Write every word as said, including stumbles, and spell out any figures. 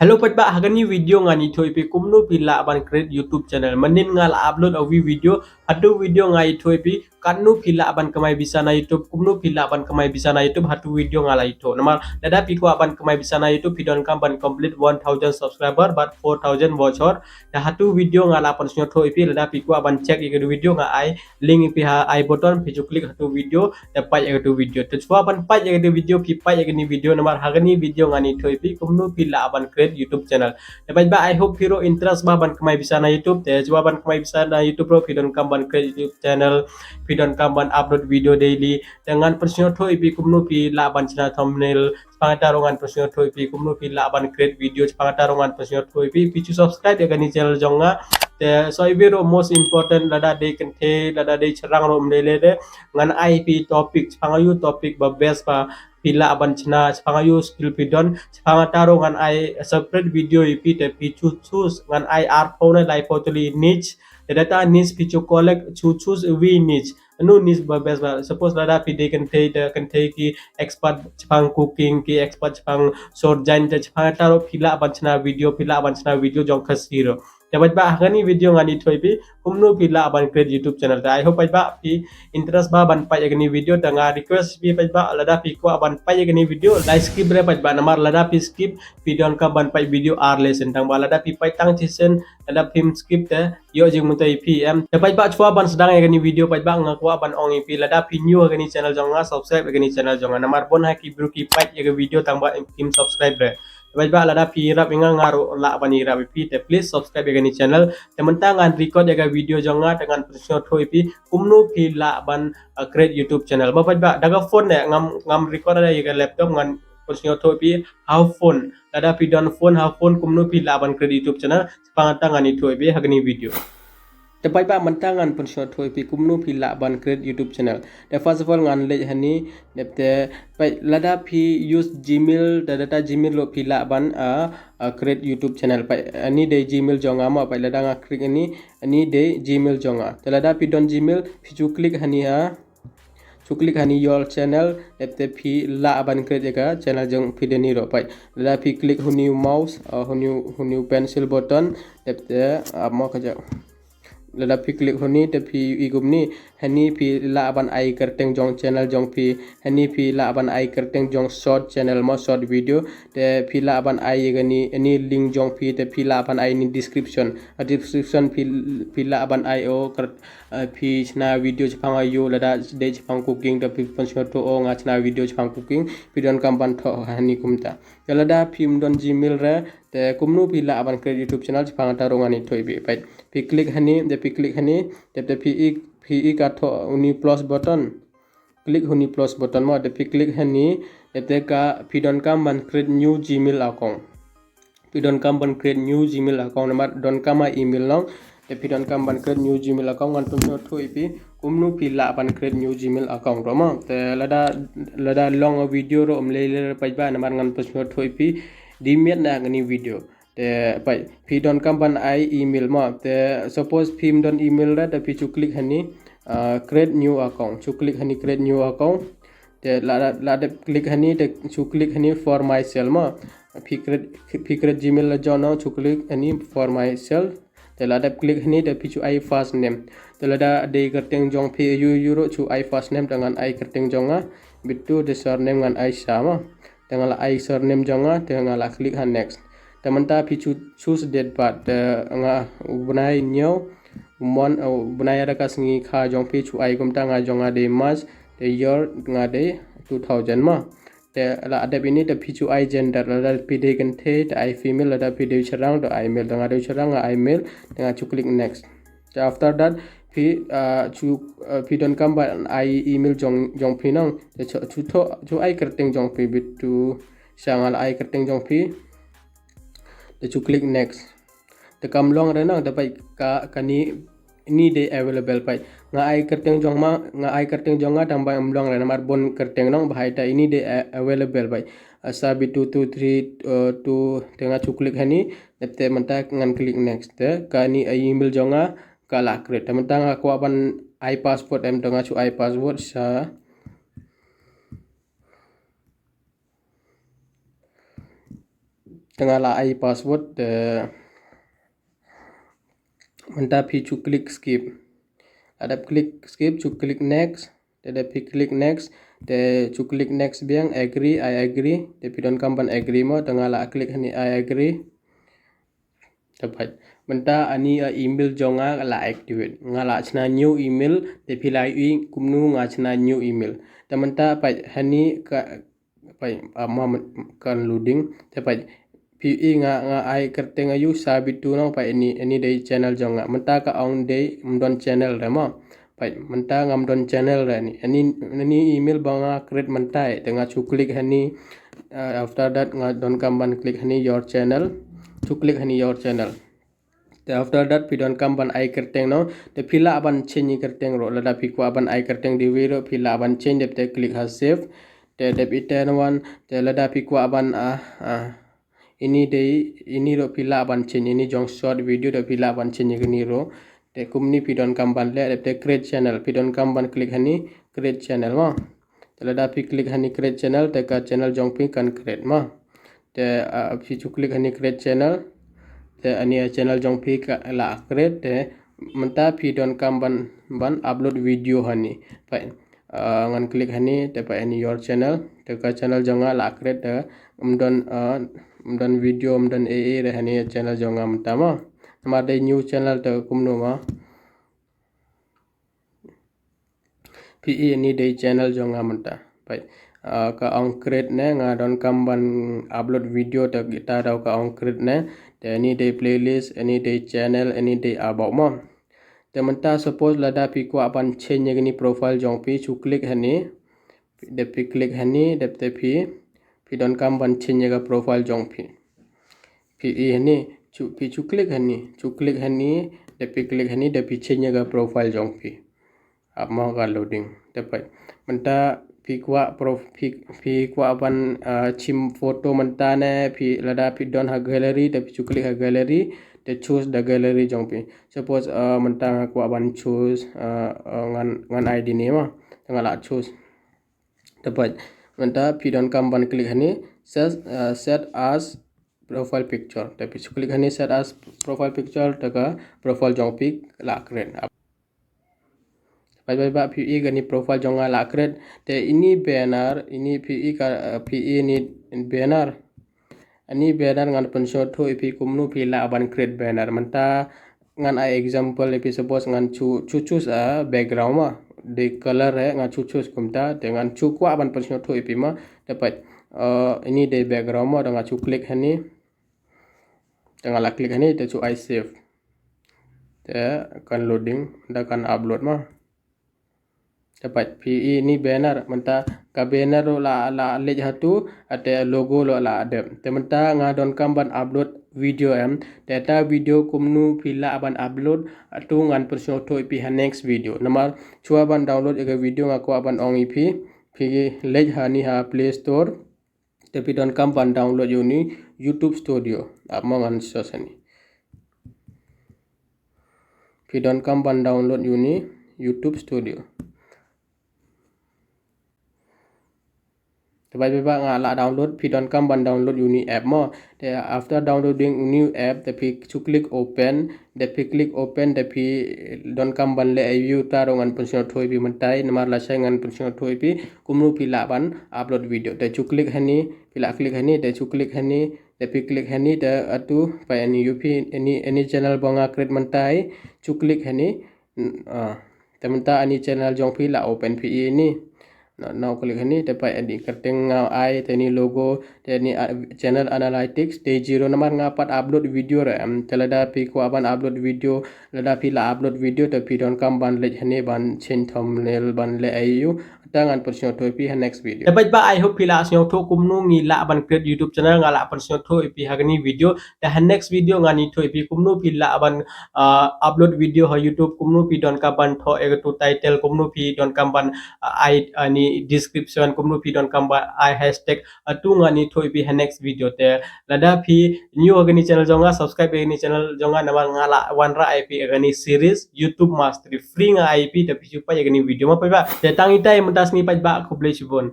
Hello paidbah, ha kani video ngan ïathuh ïa phi kumno phi lah ban create YouTube channel. Mynnin nga la upload ïa u video, ha tu video nga ïathuh ïa phi katno phi lah ban kamai pisa na YouTube, kumno phi lah ban kamai pisa na YouTube, ha tu video nga la ïathuh. Namar lada phi kwah ban kamai pisa na YouTube, phi donkam ban complete one thousand subscriber bad four thousand watch hour. Te ha tu video nga la pynsngewthuh ïa phi, lada phi kwah ban check ïa katu video nga ai link ïa phi ha i button, phi ju click ha tu video, te peit ïa katu video. Te shuwa ban peit ïa katu video, phi peit ïa kani video, namar ha kani video ngan ïathuh ïa phi kumno phi lah ban create YouTube channel. Te paidbah, I hope phi ruh interest bha ban kamai pisa na YouTube. Te shuwa ban kamai pisa na YouTube ruh phi donkam ban create YouTube channel, phi donkam ban upload video daily. Te ngan pynsngewthuh ïa phi kumno phi lah ban shna thumbnail, shaphang kata ruh ngan pynsngewthuh ïa phi kumno phi lah ban create video, shaphang kata ruh ngan pynsngewthuh ïa phi. Phi ju subscribe ïa kani channel jong nga. Te sa ïa phi ruh most important, lada dei kynthei, lada dei shynrang ruh ym lei lei de, ngan ai phi topic, shaphang aiu topic ba best ba phi lah ban shna, shaphang aiu skill phi don, shaphang kata ruh ngan ai separate video ïa phi. Te phi ju choose, ngan ai arphew ne laiphew tylli niche. Te da kata niche phi ju collect, ju choose uwei niche. Anu niche ba best ba. Suppose lada phi dei kynthei, te kynthei ki expert shaphang cooking, ki expert shaphang sor jaiñ, te shaphang kata ruh phi lah ban shna video, phi lah ban shna video jong Khasi ruh. Te paidbah, ha kani video ngan ïathuh ïa phi kumno phi lah ban create YouTube channel. Te I hope paidbah phi interest bha ban peit ïa kani video. Te nga request ïa phi paidbah, lada phi kwah ban peit ïa kani video, la skip re paidbah, namar lada phi skip phi donkam ban peit video ar lai sien. Tangba lada phi peit tang shisien, lada phim skip te ïoh jingmyntoi ïa phi, em. Te paidbah, shuwa ban sdang ïa kani video paidbah, nga kwah ban ong ïa phi, lada phi new ha kani channel jong nga, subscribe ïa kani channel jong nga. Namar bun ha ki briew ki peit ïa ka video tangba kim subscribe re. Te paidbah, lada phi ïarap ïa nga, nga ruh lah ban ïarap ïa phi. Te please subscribe ïa kani channel. Te mynta ngan record ïa ka video jong nga, te ngan pynsngewthuh ïa phi kumno phi lah ban, uh, create YouTube channel. Ba paidbah, da ka phone ne, ngam, ngam record ïa ka laptop, ngan pynsngewthuh ïa phi ha u phone. Lada phi don phone, ha u phone kumno phi lah ban create YouTube channel, shaphang kata ngan ïathuh ïa phi ha kani video. Te paidbah, mynta ngan pynsngewthuh ïa phi kumno phi lah ban create YouTube channel. Te first of all ngan leit hani, dep te, peit, lada phi use Gmail, da data Gmail ruh phi lah ban, ah, ah, create YouTube channel. Peit, ani dei Gmail jong nga mo, peit lada nga click ani, ani dei Gmail jong nga. Te lada phi don Gmail, phi ju click hani ha, ju click hani your channel, dep te phi lah ban create ïa ka channel jong phi dei ni ruh. Peit, lada phi click huni mouse, ah, huni, huni pencil button, dep te, ah, mo ka jap. Lada phi click huni te phi i kumni, hani phi lah ban ai kyrteng jong channel jong phi, hani phi lah ban ai kyrteng jong short channel mo, short video, te phi lah ban ai ïa kani, ani link jong phi, te phi lah ban ai ni description. A description phi, phi lah ban ai o kyr-, eh, phi shna video shaphang aiu, lada dei shaphang cooking, te phi pynsngewthuh o nga shna video shaphang cooking, phi donkam ban thoh hani kumta. Te lada phim don Gmail re, te kumno phi lah ban create YouTube channel, shaphang kata ruh ngan ïathuh ïa phi. Peit, phi click hani, te phi click hani, te, te phi i, phi i ka thoh uni plus button. Click huni plus button mo, te phi click hani, te, te ka phi donkam ban create new Gmail account. Phi donkam ban create new Gmail account, namar donkam ha email long. Te phi donkam ban create new Gmail account, ngan pynsngewthuh ïa phi kumno phi lah ban create new Gmail account ruh mo. Te lada, lada long video ruh ym lei lei paidbah, namar ngan pynsngewthuh ïa phi dimiet na kani video. Te peit, phi donkam ban ai email mo. Te suppose phim don email re, te phi ju click hani, ah, create new account. Ju click hani create new account. Te la, la, la dep click hani, te ju click hani for myself mo. Phi create, phi create Gmail la jong no, ju click hani for myself. Te la dep click hani, te phi ju ai first name. Te lada dei kyrteng jong phi aiu aiu ruh ju ai first name, te ngan ai kyrteng jong nga. Bitu, te surname ngan ai Shah mo. Te nga la ai surname jong nga, te nga la click ha next. Te mynta phi ju choose date birth, te nga u bnai hynñiew, u mon, u bnai ïa ka sngi kha jong phi ju ai kumta, nga jong nga dei March, te year nga dei two thousand mo. Te la dep ini te phi ju ai gender, lada phi dei kynthei te ai female, lada phi dei shynrang te ai male, te nga dei shynrang nga ai male, te nga ju click next. Te after that phi, ah, ju, ah, phi donkam ban ai email jong, jong phi nang. Te ju, ju thoh, ju ai kyrteng jong phi, Bitu Shah, nga la ai kyrteng jong phi. Te ju click next. Te kam long re nang, te peit ka, kani, ini dei available peit. Nga ai kyrteng jong ma, nga ai kyrteng jong nga tang ba ym long re namar bun kyrteng nang, ba hai ta ini dei, eh, available peit. Ah, Shah Bitu two three, eh, two, te nga ju click hani, dep te mynta ngan click next. Te kani, eh, email jong nga ka la create. Te mynta nga kwah ban ai password, em, te nga ju ai password Shah. Te nga la ai password, te mynta phi chu click skip. La dep click skip, chu click next. Te dep phi click next, te chu click next biang, agree, I agree. Te phi donkam ban agree mo, te nga la click hani I agree. Te peit, mynta ani a email jong nga la activate. Nga la shna new email, te phi la ïohi kumno nga shna new email. Te mynta peit hani ka, peit, ah, ma kan loading. Te peit, phi ïohi nga, nga ai kyrteng aïu, Sabitu nong, peit ani, ani dei channel jong nga. Mynta ka ong dei ym don channel re mo. Peit, mynta ngam don channel re ani. Ani, ani email ba nga create mynta, te nga chu click hani, uh, after that nga donkam ban click hani your channel. Chu click hani your channel. Te after that phi donkam ban ai kyrteng no. Te phi lah ban change kyrteng ruh. Lada phi kwah ban ai kyrteng dei wei ruh phi lah ban change, dep te click ha save. Te dep iten wan. Te lada phi kwah ban, ah, ah, ini dei, ini ruh phi lah ban change, ini jong short video ruh phi lah ban change ïa kini ruh. Te kumne phi donkam ban leh, dep te create channel, phi donkam ban click hani create channel mo. Te lada phi click hani create channel, te ka channel jong phi kan create mo. Te, ah, phi chu click hani create channel, te ani a channel jong phi ka la create, te mynta phi donkam ban, ban upload video hani. Peit, ah, ngan click hani, te peit ani your channel, te ka channel jong nga la create, te ym don, ah, ym don video, ym don ei ei re hani channel jong nga mynta mo. Namar dei new channel te kumno mo. Phi ïohi ani dei channel jong nga mynta. Peit, ah, ka ong create ne, nga donkam ban upload video, te kita daw ka ong create ne. Te ani dei playlist, ani dei channel, ani dei about mo. Te mynta suppose lada phi kwah ban change ïa kini profile jong phi, chu click hani. Dep phi click hani, dep te phi, phi donkam ban change ïa ka profile jong phi. Phi ïohi hani, chu, phi chu click hani, chu click hani, dep phi click hani, dep phi change ïa ka profile jong phi. Ap mo ka loading. Te peit, mynta phi kwah prof-, phi, phi kwah ban, ah, shim photo mynta ne, phi lada phi don ha gallery, te phi chu click ha gallery, te choose the gallery jong phi. Suppose, ah, mynta nga kwah ban choose, ah, ah, ngan, ngan ai dei ne mo. Te nga la choose. Te peit, mynta phi donkam ban click hani, set, ah, set as profile picture. Te phi chu click hani set as profile picture, te ka profile jong phi la create. Peit, peit ba phi ïohi kani profile jong nga la create. Te ini banner, ini phi ïohi ka, ah, phi ïohi ini banner. Ani banner ngan pynsngewthuh ïa phi kumno phi lah ban create banner. Mynta ngan ai example ïa phi, suppose ngan chu, chu choose a background mo. Dei color eh ngan chu choose kumta, te ngan chu kwah ban pynsngewthuh ïa phi mo. Te peit, ah, ini dei background mo, te nga chu click hani. Te nga la click hani, te chu ai save. Te kan loading, da kan upload mo. Te peit phi ïohi ini banner, mynta ka banner ruh la, la leit ha tu, ate logo ruh la dep. Te mynta nga donkam ban upload video em. Te ta video kumno phi lah ban upload, atu ngan pynsngewthuh ïa phi ha next video. Namar shuwa ban download ïa ka video nga kwah ban ong ïa phi, phi leit hani ha Play Store. Te phi donkam ban download ïa uni YouTube Studio. Ap mo ngan search hani. Phi donkam ban download ïa uni YouTube Studio. Te peit ba nga la download, phi donkam ban download ïa uni app mo. Te after downloading uni app, te phi chu click open, te phi click open, te phi donkam ban leh ïa u, ta ruh ngan pynsngewthuh ïa phi mynta, namar lashai ngan pynsngewthuh ïa phi kumno phi lah ban upload video. Te chu click hani, phi la click hani, te chu click hani, te phi click hani, te atu peit ani ïa phi, ani, ani channel ba nga create mynta, chu click hani. N-, ah, te mynta ani channel jong phi la open phi ïohi ini. Na, na click hani, te peit ani kyrteng nga ai, te ani logo, te ani, ah, channel analytics, te zero namar nga pat upload video re em. Te lada phi kwah ban upload video, lada phi la upload video, te phi donkam ban leit hani ban change thumbnail ban leh ïa u. Te ngan pynsngewthuh ïa phi ha next video. Te peit ba, I hope phi la sngewthuh kumno ngi lah ban create YouTube channel, nga la pynsngewthuh ïa phi ha kani video. Te ha next video ngan ïathuh ïa phi kumno phi lah ban, ah, upload video ha YouTube, kumno phi donkam ban thoh ïa katu title, kumno phi donkam ban, ah, ai, ah, ni description, kumno phi donkam ban ai hashtag, atu ngan ïathuh ïa phi ha next video. Te lada phi new ha kani channel jong nga, subscribe ïa kani channel jong nga, namar nga la wanrah ïa phi ha kani series YouTube Mastery free nga ai ïa phi, te phi shu peit ïa kani video mo peit ba. Te tang itai mynta sngi peit ba, khublei shibun.